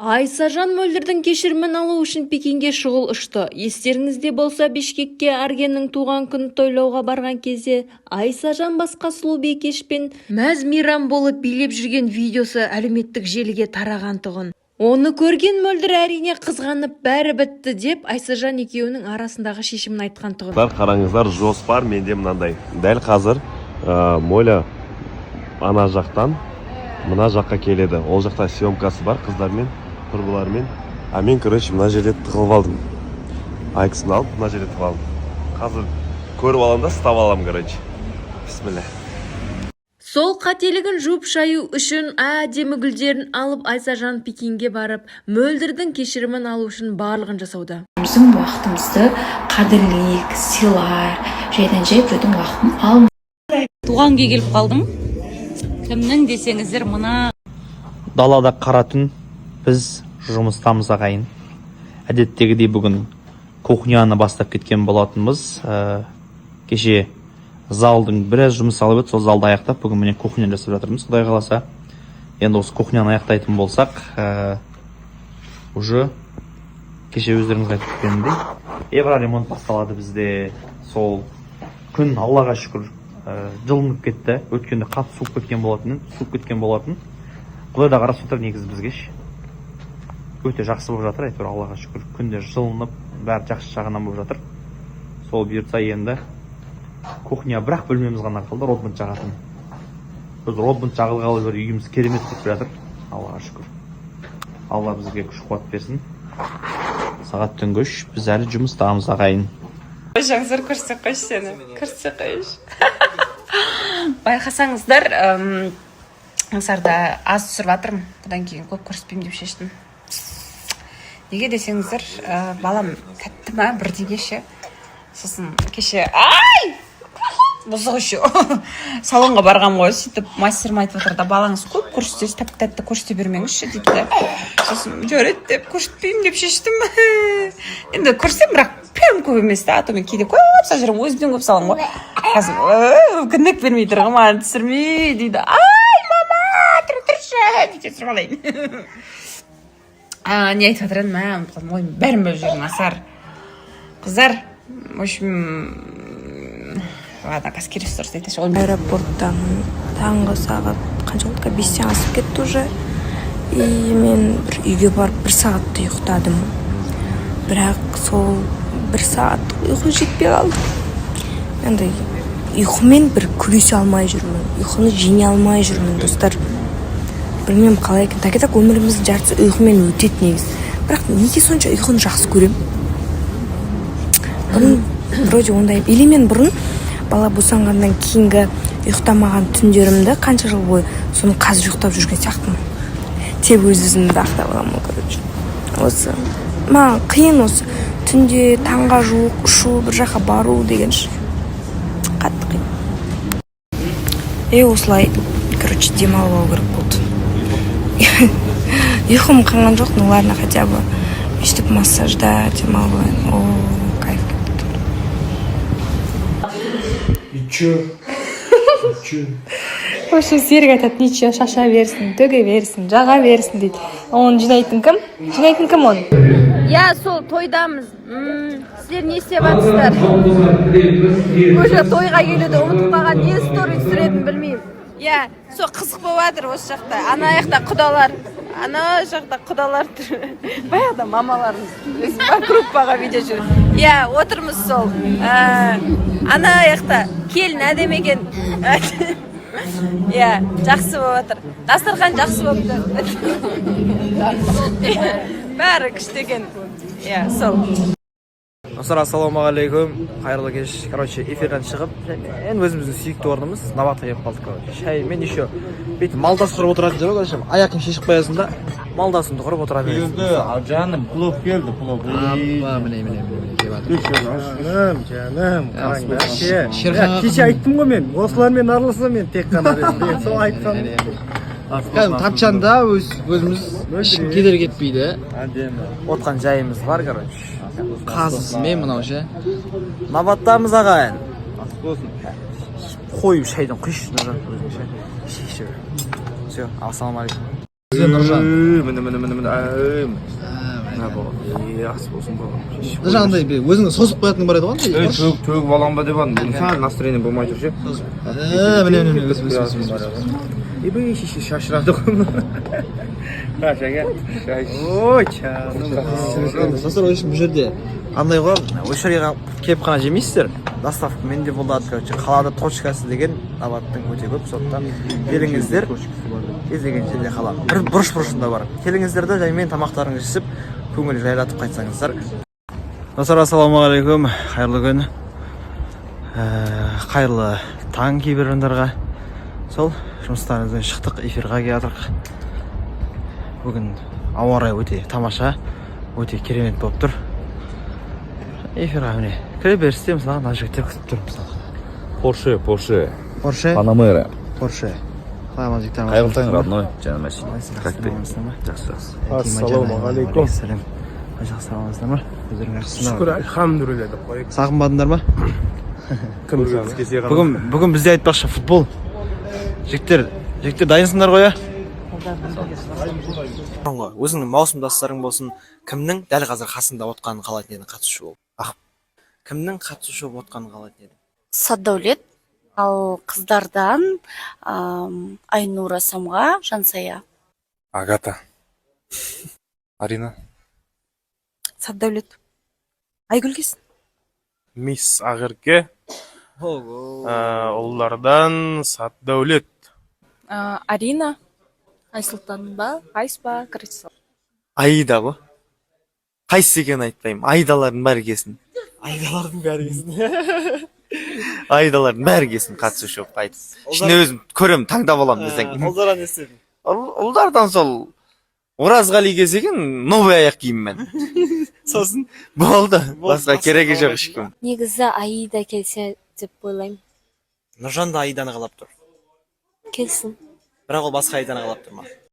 Айсажан Мөлдірдің кешірімін алу үшін Пекинге шұғыл ұшты. Естеріңізде болса, Бішкекке Аргеннің туған күнін тойлауға барған кезде Айсажан басқа сұлу бикешпен мәз-мейрам болып билеп жүрген видеосы әлеуметтік желіге тараған-тұғын. Оны көрген Мөлдір, әрине, қызғанып, бәрі бітті деп Айсажан екеуінің арасындағы шешімін айтқан-тұғын. Қараңыздар, жоспар менде мынандай: дәл қазір Моля ана жақтан мына жаққа келеді, ол жақта съемкасы бар қыздармен, құрбыларымен, а мен, короче, мына жерде тығылып алдым. Айкісін алып, мына жерде тығылып алдым. Қазір көріп аламын да, ұстап аламын, короче. Бісміллә. Сол қателігін жуып-шаю үшін әдемі гүлдерін алып, Айсажан Пекинге барып, Мөлдірдің кешірімін алу үшін барлығын жасауда. Біздің уақытымызды қадірлейік, сыйлайық, жайдан жай біреудің уақытын алмайық. Туған күнге келіп қалдым. Кімнің десеңіздер, мына Далада қара түн, біз жұмыстамыз, ағайын. Әдеттегідей бүгін кухняны бастап кеткен болатынбыз. Кеше залдың біраз жұмыс алып еді, сол залды аяқтап, бүгін, міне, кухня жасап жатырмыз. Құдай қаласа, енді осы кухняны аяқтайтын болсақ, уже кеше өздеріңіз айтып кеткенімдей, евроремонт басталады бізде. Сол күн, Аллаға шүкір, жылынып кетті. Өткенде қатты суып кеткен болатын. Құдай да қарап жатыр негізі бізге ше, өте жақсы болып жатыр әйтеуір, Аллаға шүкір. Күнде жылынып, бәрі жақсы жағынан болып жатыр. Сол, бұйыртса, енді кухня, бір ақ бөлмеміз ғана қалды родбунд жағатын. Біз родбунд жағылғалы бері үйіміз керемет болып жатыр, Аллаға шүкір. Алла бізге күш қуат берсін. Сағат түнгі 3, біз әлі жұмыстамыз, ағайын. Қойсаңыздар, көрсете қойшы сені, көрсете қойшы. Байқасаңыздар, Аңсарда аз түсіріп жатырмын. Бұдан кейін көп көрсетпеймін деп шештім. Неге десеңіздер, балам тәтті ма, бірдеңе ше. Сосын кеше, ай, бұзық еще, салонға барғанмын ғой. Сөйтіп мастерім айтып жатыр да: «Балаңыз көп көрсетесіз, тәп тәтті көрсете бермеңізші», — дейді да. Сосын «жарайды» деп, көрсетпеймін деп шештім. Енді көрсем, бірақ прям көп емес та, а то мен кейде көп салып жүремін, өзімнен көп саламын ғой. Қазір кіндік бермей тұр ғой маған, «түсірме» дейді. «Ай, мама, тұра тұршы», — дейді. Түсіріп алайын. Не айтып жатыр едім? Мә, ұмытып қалдым. Ойым бәрін бөліп жібердің, Асар. Қыздар, в общем, ладно, қазір келесі сторис айтайыншы. Аэропорттамын. Таңғы сағат қанша болды? 5-тен асып кетті уже. И мен бір үйге барып, бір сағатта ұйықтадым, бірақ сол бір сағат ұйқы жетпей қалды. Андай ұйқымен бір күресе алмай жүрмін, ұйқыны жеңе алмай жүрмін, достар. Білмеймін қалай екен. Так и так өміріміздің жартысы ұйқымен өтеді негізі, бірақ неге сонша ұйқыны жақсы көремін? Бұрын вроде ондай или мен бұрын бала босанғаннан кейінгі ұйықтамаған түндерімді қанша жыл бойы, соны қазір ұйықтап жүрген сияқтымын деп өз өзімді ақтап аламын ғой. Короче, осы маған қиын, осы түнде таңға жуық ұшу, бір жаққа бару деген ше, қатты қиын. И осылай, короче, демалып алу керек болды. Ұйқым қанған жоқ, ну ладно, хотя бы өйстіп массажда демалып алайын. О, кайф кетті. И чё? И чё? В общем, Серік айтады: «Ничего, шаша берсін, төге берсін, жаға берсін», — дейді. Оны жинайтын кім? Жинайтын кім оны? Иә, сол тойдамыз. Сіздер не істеп жатсыздар? Уже тойға келуді ұмытып қалған, не стори түсіретінін білмеймін. Иә, сол қызық болып жатыр осы жақта. Ана жақта құдалар, ана жақта құдалар тұр, баяғыда мамаларымыз білесің ба, группаға видео жібереді. Иә, отырмыз сол. Ана жақта келін әдемі екен. Иә, жақсы болып жатыр, дастархан жақсы болыпты, бәрі күшті екен. Иә, сол. Достар, ассалаумағалейкум, қайырлы кеш. Короче, эфирден шығып, жаймен өзіміздің сүйікті орнымыз Набатқа келіп қалдық. Короче, шаймен еще бүйтіп малдас құрып отыратын жер ғой. Короче, аяғын шешіп қоясың да, малдасыңды құрып отыра бересің. Жаным, плов келді, плов. Апа, міне, міне, міне, келіп жатыр. Жаным, жаным, қараңдаршы. Шерхан. Кеше айттым ғой мен, осылармен араласамын мен тек қана деген, сол айтқаным. Кәдімгі тапчанда өз өзіміз, ешкім кедергі кетпейді. Әдемі. Отқан жайымыз бар, короче. Қазысымен мынау ше. Набаттамыз, ағайын. Қойып шайдан құйшы, Нұржан, өзің ше. Ішейікші. Все, ассалаумағалейкум. Бізде Нұржан. Міне, міне, міне, міне. Ай, мына бауырым. Е, ас болсын, бауырым. Нұржан, андай бір өзіңе созып қоятының бар еді ғой, андай. Ей, төгіп төгіп аламын ба деп едім. Бүгін сәл настроение болмай жүр ше. Ә, міне, міне, міне, өс, өс, өс, өс, өс. Ебей, шеше, шашырады ғой. Ой, жаным. Достар, в общем, бұл жерде андай ғой, осы жерге келіп қана жемейсіздер, доставкамен де болады. Короче, қалада точкасы деген Набаттың өте көп, сондықтан келіңіздер. Кез келген жерде, қала бір бұрыш бұрышында бар. Келіңіздер де, жаймен тамақтарыңызды ішіп, көңіл жайлатып қайтсаңыздар. Достар, ассалаумағалейкум, қайырлы күн, қайырлы таң кейбір жандарға. Сол жұмыстарымыздан шықтық, эфирға келе жатырық. Бүгін ауа райы өте тамаша, өте керемет болып тұр. Эфирға, міне, кіре берісте, мысалға, мына жігіттер күтіп тұр, мысалға. Порше, Порше. Порше. Панамера. Порше. Қалай, аман, жігіттер? Қайырлы таң, родной. Жаным әшейін. Как ты? Жақсы. Жақсы, жақсы. Ассалаумағалейкум. Сәлем, жақсы, амансыздар ма? Өздерің жақсысыңдар Шүкір, ма? альхамдулилля деп қояйық. Сағынбадыңдар ма? Кім? Бүгін бізде, айтпақшы, футбол. Жігіттер, жігіттер, дайынсыңдар ғой, иә? Өзіңнің маусымдастарың болсын, кімнің дәл қазір қасында отқанын қалайтын едің қатысушы болып? Ақ, кімнің қатысушы болып отқанын қалайтын едің? Саддәулет. Ал қыздардан Айнура, Самға, Жансая. Агата. Арина. Саддәулет, Айгүл келсін. Мисс Ақерке. Ұлдардан Сатдәулет. Арина, Айсұлтан ба, Айс па, короче. Аида ғой. Қайсысы екенін айтпаймын, Аидалардың бәрі келсін, Аидалардың бәрі келсін, Аидалардың бәрі келсін қатысушы болып. Айтып, ішінде өзім көремін, таңдап аламын десең. Ұлдардан не істедің? Ұлдардан сол Оразғали келсе екен, новый аяқ киіммен. Сосын болды, басқа керегі жоқ ешкім. Негізі Аида келсе деп ойлаймын. Нұржан да Аиданы қалап тұр. Келсін. Бірақ ол басқа Аиданы қалап тұр ма?